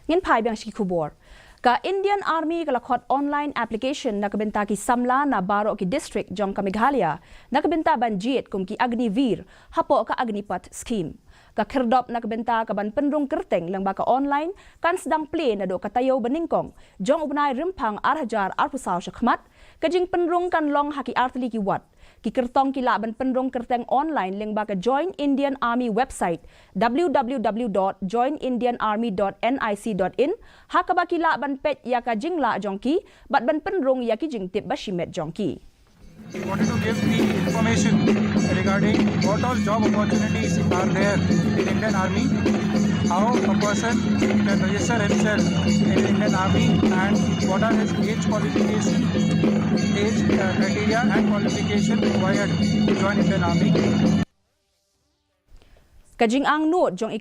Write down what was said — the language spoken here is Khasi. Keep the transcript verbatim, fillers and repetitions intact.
Ngin phai biang sha ki khubor. Ka Indian Army ka la khot online application na ka bynta ki samla na baroh ki district jong ka Meghalaya na ka bynta ban jied kum ki Agniveer hapoh ka Agnipath scheme. Ka khyrdop na ka bynta ka ban pynrung kyrteng lyngba ka online kan sdang plie naduh ka taïew ba nyngkong jong u bnai Rymphang ar hajar arphew saw shakhmat. Ka jingpynrung kan long ha ki artylli ki ward. Ki kyrtong ki lah ban pynrung kyrteng online lyngba ka Join Indian Army website w w w dot join indian army dot n i c dot in, ha kaba ki lah ban peit ïa ka jinglah jong ki bad ban pynrung ïa ki jingtip ba shimet jong ki. We wanted to give the information regarding what all job opportunities are there in Indian Army, how a person can register himself in Indian Army, and what are his age qualification, age uh, criteria and qualification required to join Indian Army. Ka jingangnud jong i